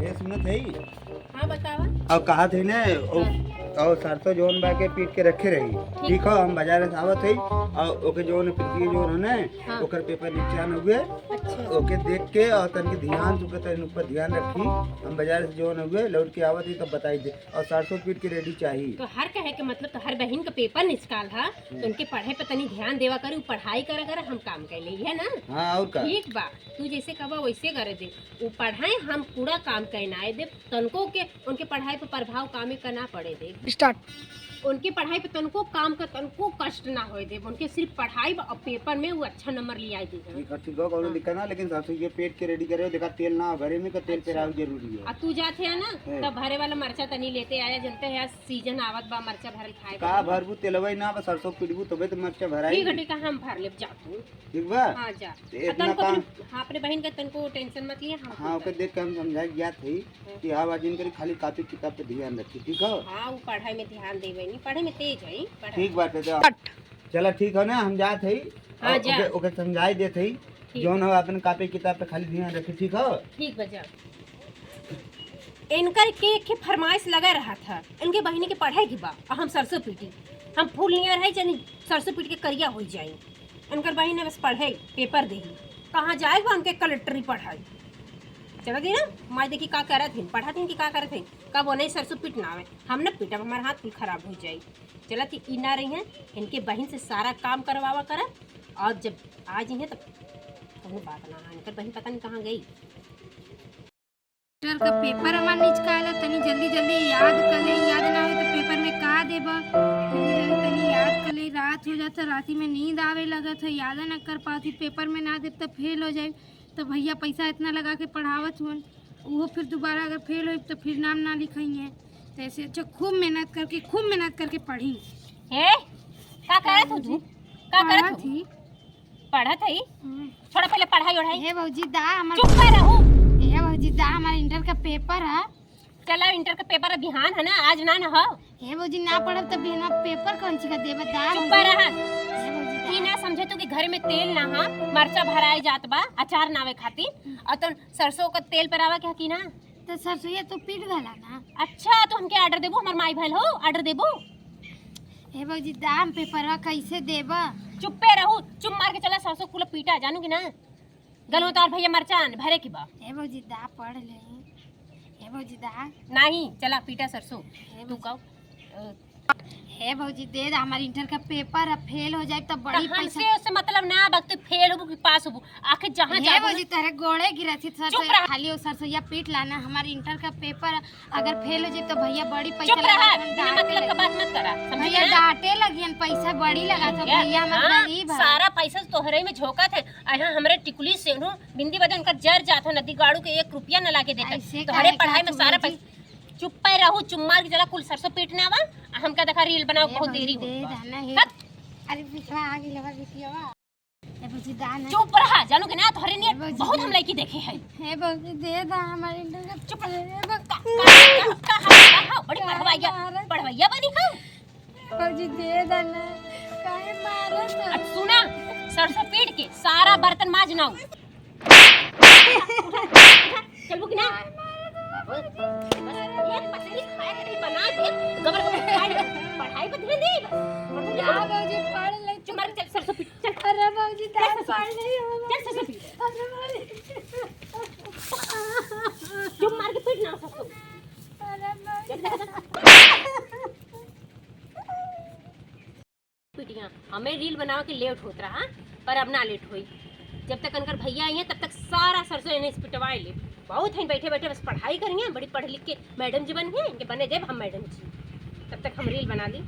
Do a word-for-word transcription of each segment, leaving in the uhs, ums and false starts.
ए, सुनत हई? हाँ, बतावा। अब कहा थी ने, ओ, हाँ। और सरसों जौन बा के पीट के रखे रही। ठीक। ठीक हो, हम बाजार से आवत हई, और ओके जौन पीटिए जौन है ने, हाँ। ओकर पेपर निपटान हुए। अच्छा। ओके देख के और तनके ध्यान, तू के तन ऊपर ध्यान रखी। हम बाजार से जौन हुए, लौट के आवत हई, तब बताई दे। और सरसों पीट के ready चाही। तो हर कहे के मतलब तो हर बहिन का पेपर निचकाल हा, तो हम्म। उनके पढ़े पे तनी ध्यान देवा करे, उ पढ़ाई करा करे, हम काम कर ले, है ना? हाँ, और का? ठीक बा, तू जैसे कहबा वैसे करे दे। उ पढ़ाई, हम पूरा काम करनाए देब। तनको के उनके पढ़ाई पे प्रभाव कामे का ना पड़े देब। Start। उनके पढ़ाई पे तनको काम का तनको कष्ट ना होए देब। उनके सिर्फ पढ़ाई बा और पेपर में वो अच्छा नंबर ले आए देब। ठीक है, ठीक है, कौनो हाँ। दिक्कत ना, लेकिन सासू ये पेट के ready करे, देखा तेल ना हो घरे में, तो तेल अच्छा। पेराव जरूरी है। आ तू जाते है ना, हैं। तब भरे वाला मरचा तनी लेते आया, जनते है आज season आवत बा मरचा भरल खाए का बा। भरबू तेलवा ही ना, बस सरसों पीटबू तबे तो मरचा भराई। ठीक है, ठीक है, हम भर लेब, जा तू। ठीक बा? हाँ, जा। तो आ इतना तनको काम अपने, हाँ, अपने बहिन का तनको tension मत लिए, हम हाँ, खुद ओके कर देख के हम समझाए जात हई हाँ। कि हाँ, आज इनकर खाली कॉपी किताब पे ध्यान रखी, ठीक हो? हाँ, वो पढ़ाई में ध्यान देवे नहीं, पढ़ाई में तेज है, पढ़ाई। ठीक बात है, जा। Cut। चला, ठीक हो ना, हम जात हई। हाँ, और जा। ओके, ओके समझाए देत हई, ठीक। जौन हो अपन कॉपी किताब पे खाली ध्यान रखी, ठीक हो? ठीक बा, जा। इनकर के, के फरमाइश लगा रहा था, इनके बहिनी के पढ़े की बा, और हम सरसों पीटी, हम फूल नियर है, जनी सरसों पीट के करिया हो जाई। इनकर बहिन बस पढ़े, पेपर देही, कहाँ जाए बा उनके कलेक्टरी पढ़ाई। चला दी ना, माई देखी का करत हिन, पढ़त हिन कि का करत हिन, कब ओने सरसों पीट ना आवे, हम न पीटब, हमार हाथ कुल खराब हो जाई। चला ती ई ना रही हैं, इनके बहिन से सारा काम करवावा करब, और जब आ जी हैं तब कौनो बात ना है, इनकर बहिन पता नहीं कहाँ गई। Inter का पेपर हमार निचकाला, तनी जल्दी जल्दी याद कर ले, याद ना हो तो पेपर में का देबा, जल्दी जल्दी तनी याद कर ले। रात हो जाता, राती में नींद आवे लगत है, याद ना कर पाती, पेपर में ना देब तो फेल हो जाए। तो भैया पैसा इतना लगा के पढ़ावत हुअन, वो फिर दोबारा अगर फेल हो तो फिर नाम ना लिखाइए। तो ऐसे अच्छा खूब मेहनत करके, खूब मेहनत करके पढ़ी। ए, का करत हो तू? का करत हो? पढ़त ही। पढ़त हई? हम्म। छोड़ा पहले पढ़ाई ओढ़ाई। हे भौजी दा, हमार चुप कर रहू। हे भौजी दा, हमार Inter का पेपर है। चला, Inter का पेपर बिहान है ना, आज ना न हो। हे भौजी, ना पढ़ब तब बिहान पेपर कौन चीज का देबा दा? चुप कर रहा। हे भौजी दा। ई ना समझे तू कि घर में तेल ना हा, मरचा भराए जात बा अचार नावे खातिर, और तो सरसों का तेल पेरावा के हकी ना? तो सरसोईया तो पीट गला ना। अच्छा, तो हमके order देबू, हमार माई भइल हो, order देबू? हे भौजी, दाम पेपरवा कैसे देबा? चुप्पे रहू, चुप मार के चला, सरसों कुल पीटा, जानू कि ना? गलवा तोहार भैया मरचान भरे की बा। हे भौजी, दा पढ़ ले। हे भौजी, दा। नहीं, चला पीटा सरसों। हे तू भौजी। कहो, अ, हे भौजी, दे दा, हमार Inter का पेपर अब फेल हो जाए तब बड़ी तो हमसे पैसा। उससे मतलब ना बा, तू फेल होबू कि पास होबू, आखिर जहाँ हे जाबू भौजी, ना। तोहरे गोड़े गिरत ही, चुप सरसों, रह। खाली वो सरसोईया पीट लाना, हमार Inter का पेपर अगर फेल हो जाए तो भैया बड़ी पैसा चुप रह, लगा, हम बिना डांटे मतलब का लगी। बात मत करा, समझी भैया ना? डांटे लगियन, पैसा बड़ी लगा था, भैया, भैया हमार हाँ, गरीब है। सारा पैसा तोहरे में झोंकत है, आ यहाँ हमरे टिकुली से हूँ, बिंदी बदन का जर जात है, नदी गाड़ू के एक रुपया न लाके देता। ऐसे तोहरे काहे पढ़ाई में कहत सारा भौजी? पैसा चुप्पे रहू, चुप मार के चला, कुल सरसों पीट ना आवा, आ हमका देखा reel बनाओ, हे बहुत भौजी, देरी दे होत बा। दा ना, हे। हट। अरे, पिछवा आ गइल बा बिटियावा। हे भौजी, दा ना। चुप रहा, जानू कि ना, तोहरे नियत हे भौजी, बहुत दे। हम लड़की देखे हैं। हे भौजी, दे दा, हमारे Inter का चुप। अरे, हे भौ- का, का, का, का, का, का, बड़ी का पढ़वैया, मारत? पढ़वैया बनी का? भौजी, दे दा ना, काहे मारत हो? अब सुना, सरसों पीट के सारा बर्तन माज नाऊ। चलबू कि ना? बस, ये पसेरी खाए के नहीं बना दे, गबर गबर खाए, पढ़ाई पर ध्यान दे, बस। जा भौजी, पढ़ ले। चुप मार, चल, सरसों पीट, चल। अरे भौजी, चल, सरसों पीट। पढ़ नहीं हो। चल, सरसों पीट। अरे भौजी। चुप मार के पीट ना, सरसों। अरे भौजी। चल, चल, चल। पिटिया, हमें reel बनावे के लेट होत रहा, पर अब ना लेट होई। जब तक इनकर भैया आई हैं, तब तक सारा सरसों इन्हें से पिटवाए ले। बहुत हैं बैठे बैठे, बस पढ़ाई करिए, बड़ी पढ़ लिख के मैडम जी बन गए, इनके बने देब हम मैडम जी। तब तक हम reel बना ली।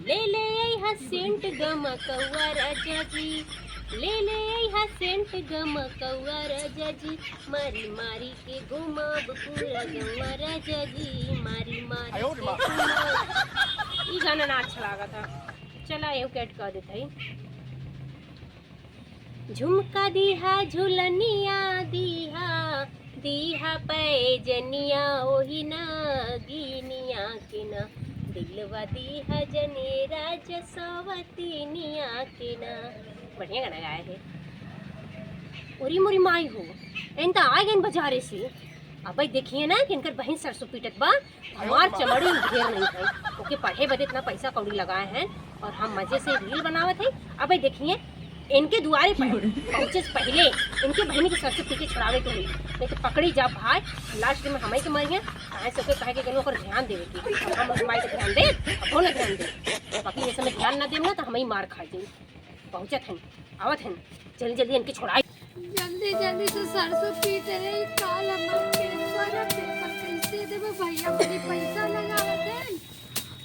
ले ले अइहा सेंट गमकौआ राजा जी, ले ले अइहा सेंट गमकौआ राजा जी, मारी मारी के घुमाब पूरा गौआ राजा जी, मारी मारी आयो रे के माँ। घुमाब। ई गाना ना अच्छा लागत है, चला एहू के add कर देत हई। झुमका दीहा, झुलनिया दीहा, दीहा पैजनिया ओही नागिनिया के ना, दिलवा दीहा जने राजा सवतिनिया के ना। बढ़िया गाना गाए है। ओरी मोरी माई हो, एन त आ गइन बजारे से। अबे देखिए ना कि इनकर बहिन सरसों पीटत बा, हमार चमड़ी ढेर नहीं है। ओके पढ़े बदे इतना पैसा कौड़ी लगाए हैं और हम मजे से रील बनावत है। अबे देखिए, इनके दुआरे पर पहुँचे से पहले इनके बहिनी के सरसों पीटे छुड़ावे के होई, नहीं तो पकड़ी जा भाई, लास्ट में हमई के मरिहे। काहे से ओके कहे के गनो ओकर ध्यान देवे के, हम ओकर माई के ध्यान दे, अब ना ध्यान दे, बाकी ये समय ध्यान ना देम ना तो हमई मार खा जाई। पहुँचत हन, आवत हन, जल्दी जल्दी इनके छोड़ाई। जल्दी जल्दी से सरसों पीट रही, काल हमार पेपर है, पेपर कैसे देबे भैया, बड़ी पैसा लगावत हैं।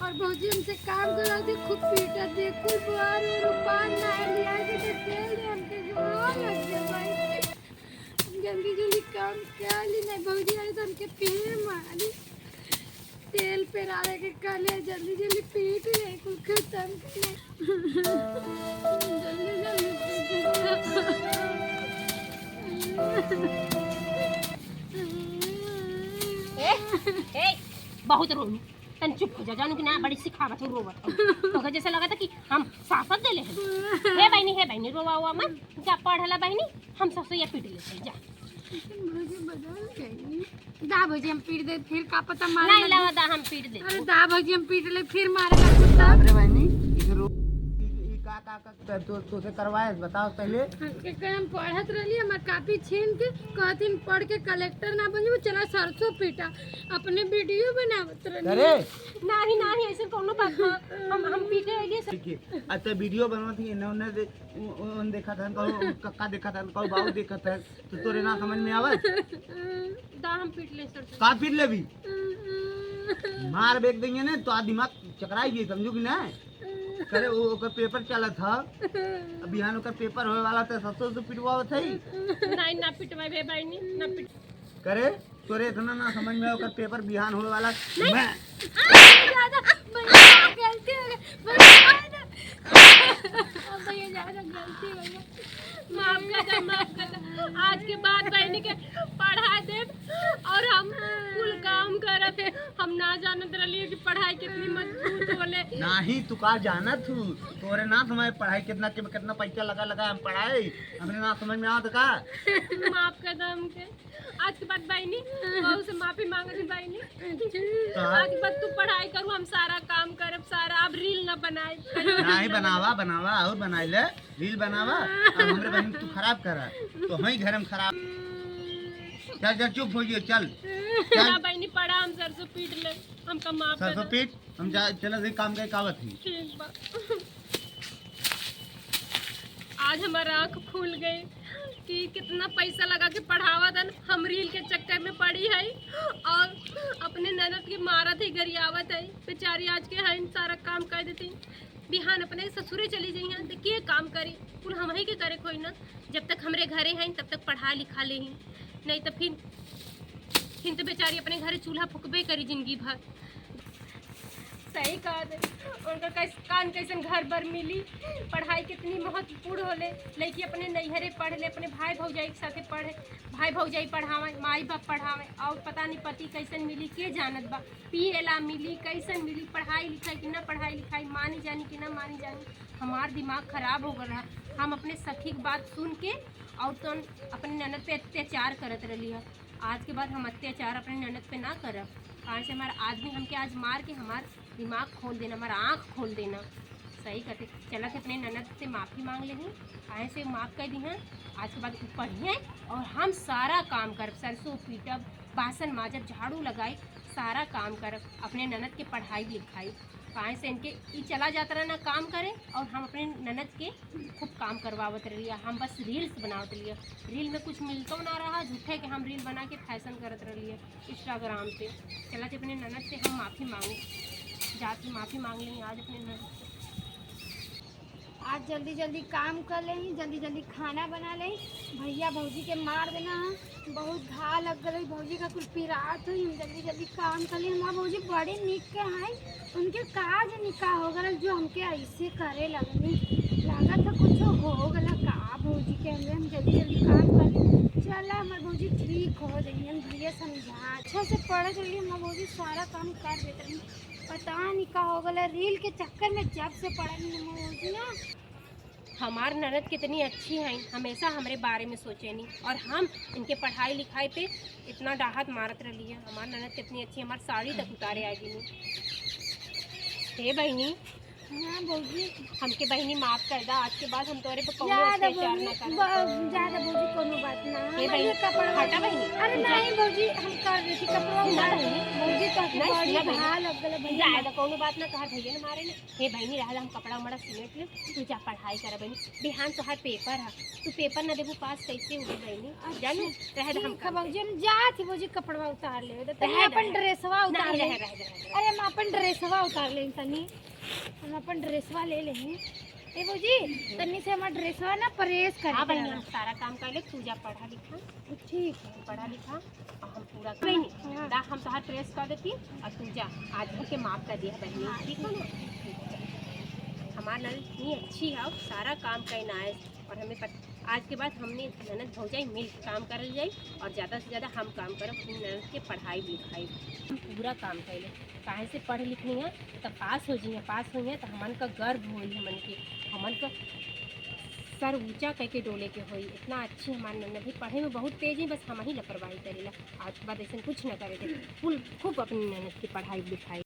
और भौजी हमसे काम करावत है, खूब पीटत है, कुल बार और बार ना लिया के ढकेल दे, हमके घाव लग गया भाई। जल्दी जल्दी काम कर ली, नहीं भौजी आई तो हमके पीटे मारी। तेल पेरावे के कहले, जल्दी जल्दी पीट ले, कुल खत्म कर ले। जल्दी जल्दी पीट ले। ए, ए, बहुत रोनी, तन चुप हो जा, जानू कि ना, बड़ी सिखावत हो, रोवत हो। तोके जैसे लगा था कि हम सासत देले हैं। हे बहिनी, हे बहिनी, रोवा, रोवा मत, जा पढ़ला बहिनी, हम ससुया पीट लेते हैं, जा। लेकिन भौजी बदल गई। दा भौजी हम पीट दे, फिर का पता मारे नहीं लगी। लावा दा हम पीट दे। अरे दा भौजी हम पीट ले, फिर मारे का कुत्ता। बाप रे बहिनी, इसे रो-, ई, ई का, का, का, तो, तो, तोसे करवाए, बताओ पहले। हमके कहे हम पढ़त रहली, हमार कापी छीन के कहतिन पढ़ के कलेक्टर ना बन जाबू, चला सरसों पीटा। अपने वीडियो बनावत रहली। अरे। नाही, नाही, ऐसे कोनो बात ना। हम, हम पीटे रहली सर। ठीक है। अच्छा वीडियो बनवत ही, इन्होंने दे-, उ-, उ-, उन देखत हन, कहू कक्का देखत हन, कहू बाबू देखत हन, तो तोरे ना समझ में आवत? दा हम पीट ले सर। का पीट लेबी? मार बेक देंगे ने, तो आ दिमाग चकराई गई, समझू कि ना? करे, वो ओकर पेपर चलत ह, अब बिहान ओकर पेपर होए वाला, तो ससुर से पिटवावत है। नहीं, ना पिटवाई बे बहिनी, ना पिट। करे, तोरे इतना ना समझ में, ओकर पेपर बिहान होए वाला। नहीं। मैं आ, ज्यादा, भैया, गलती हो गई। भैया, अब भैया, ज्यादा गलती हो गई। माफ कर दे, माफ कर दे। आज के बाद बहिनी के पढ़ा देब और हम कुल काम करब। हम ना जानत रहली कि पढ़ाई कितनी मजबूत होले। नाही, तू का जानत हू? तोरे ना समझ पढ़ाई कितना, कि-, कितना पैसा लगा, लगा हम पढ़ाई। हमरे ना समझ में आवत का? माफ कर दे हमके। आज के बाद बहिनी, बहू से माफी मांगत ही बहिनी। अच्छा। आज के बाद तू पढ़ाई करू, हम सारा काम करब, सारा। अब रील ना बनाए। नाही, बनावा, बनावा, और बनाई ले। रील बनावा, अब हमरे बहिन तू खराब करा। तो हई घर में खराब। चल, चल, चुप हो गयो, चल। चल। ना बहिनी, पढ़ा, हम सरसों पीट ले, हमका माफ कर सरसों दे। पीट, हम जा, चला से काम के कावत ही। ठीक बा। आज हमार आँख खुल गई कि कितना पैसा लगा के पढ़ावत हन, हम रील के चक्कर में पड़ी है और अपने ननद के मारत है, गरियावत है। बेचारी आज के हइन सारा काम कर देती, बिहान अपने ससुरे चली जइहैं तो के काम करी? कुल हमही के करे के होई ना। जब तक हमरे घरे हइन तब तक पढ़ा लिखा लेही, नहीं तो फिर, फिर तो बेचारी अपने घरे चूल्हा फुकबे करी जिंदगी भर। सही कहत है, उनका कैस-, कान कैसन घर बर मिली। पढ़ाई कितनी महत्वपूर्ण होले। लड़की अपने नैहरे पढ़ ले, अपने भाई भौजाई के साथे पढ़े, भाई भौजाई पढ़ावे, माई बाप पढ़ावे, और पता नहीं पति कैसन मिली, के जानत बा, पिए ला मिली, कैसन मिली, पढ़ाई लिखाई कि ना पढ़ाई लिखाई, मानी जानी कि ना मानी जानी। हमार दिमाग खराब हो गल रहा। हम अपने सखी के बात सुन के और तो अपने ननद पे अत्याचार करत रहली है। आज के बाद हम अत्याचार अपने ननद पे ना करब। काहे से हमार आदमी हमके आज मार के हमार दिमाग खोल देना, हमार आँख खोल देना। सही कहते, चलत है अपने ननद से माफी मांग लेही, काहे से माफ कर दी हैं। आज के बाद ऊ पढ़िए और हम सारा काम करब, सरसों पीटब, बासन माजब, झाड़ू लगाई, सारा काम करब, अपने ननद के पढ़ाई लिखाई। काहे से इनके ई चला जात रहा ना काम करे और हम अपने ननद के खूब काम करवावत रहलिए। हम बस रील्स बनावत रहलिए, रील में कुछ मिलतो ना रहा, झूठे के हम रील बना के फैशन करत रहलिए Instagram पे। चला जे अपने ननद से हम माफी मांगे, जाके माफी मांग लेंगे आज अपने ननद से। आज जल्दी जल्दी काम कर लेही, जल्दी जल्दी खाना बना लेही। भैया भौजी के मार देना है, बहुत घाव लग गल है, भौजी का कुल पिरात हुई। हम जल्दी जल्दी काम कर लेही। हमार भौजी बड़े निक के हैं, उनके का जानी का हो गल जो हमके ऐसे करे लगनी। लागत है कुछ हो गल का भौजी के हमरे। हम जल्दी जल्दी काम कर लेही। चला हमार भौजी ठीक हो जाई, हम भैया समझा। अच्छा से पढ़त रही हमार भौजी, सारा काम कर देत रही। पता नहीं का हो गल, रील के चक्कर में जब से पड़ल हई हम भौजी ना। हमार ननद कितनी अच्छी हैं, हमेशा हमरे बारे में सोचेनी और हम इनके पढ़ाई लिखाई पे इतना डाहत मारत रहली है। हमार ननद कितनी अच्छी, हमार साड़ी तक उतारे आ गई। हे बहिनी, हाँ भौजी। हमके बहिनी माफ कर दा, आज के बाद हम तोरे पे कौनो याद है अत्याचार भौजी, ना करब। ब-, ज्यादा भौजी कोनो बात ना। हे हमारे बहिनी, कपड़ा हटा बहिनी। अरे नहीं भौजी, हम कर देती कपड़ा ना उतार। बहिनी। भौजी तो के नहीं, बड़ी सुना बहिनी। भा लग गल भैया। ज्यादा कौनो बात ना, तोहार भैया ने मारे ना। हे बहिनी, रहा हम कपड़ा उमड़ा समेट ले, तू जा पढ़ाई कर बहिनी। बिहान तोहार पेपर है, तू पेपर ना देबू पास कैसे होबू बहिनी? अच्छा, जानू, रह दे हम ठीक है काम भौजी, हम जात ही भौजी कपड़वा उतार ले। तो रह तनी दे, अपन रह दे। ड्रेसवा उतार नहीं, ले। रह, रह, रह, रह। अरे हम अपन ड्रेसवा उतार ले तनी। हम अपन ड्रेसवा ले लेही। ए भौजी, तनी से हमार ड्रेसवा ना प्रेस कर हाँ दे बहिनी, रहा। हम सारा काम कर ले, तू जा पढ़ा लिखा। ठीक है। पढ़ा लिखा और हम पूरा कर लेनी। हाँ। दा, हम तोहार प्रेस कर देती और तू जा, आज भर के माफ कर दिया बहिनी, हाँ, ठीक है ना? हमार ननद इतनी अच्छी है, सारा काम करना है और हमें पत-, आज के बाद हमने ननद भौजाई मिल के काम करल जाई और ज़्यादा से ज़्यादा हम काम करब, अपनी ननद के पढ़ाई लिखाई। हम पूरा काम कर ले, काहे से पढ़ लिखनी है तो पास हो जाइए, पास होइए तो हमन का गर्व होई, हमन के, हमन का सर ऊंचा करके डोले के होई। इतना अच्छी हमार ननद है, पढ़े में बहुत तेज है, बस हम ही लापरवाही करेला। आज के बाद ऐसे कुछ ना करे के, फुल खूब अपनी ननद की पढ़ाई लिखाई।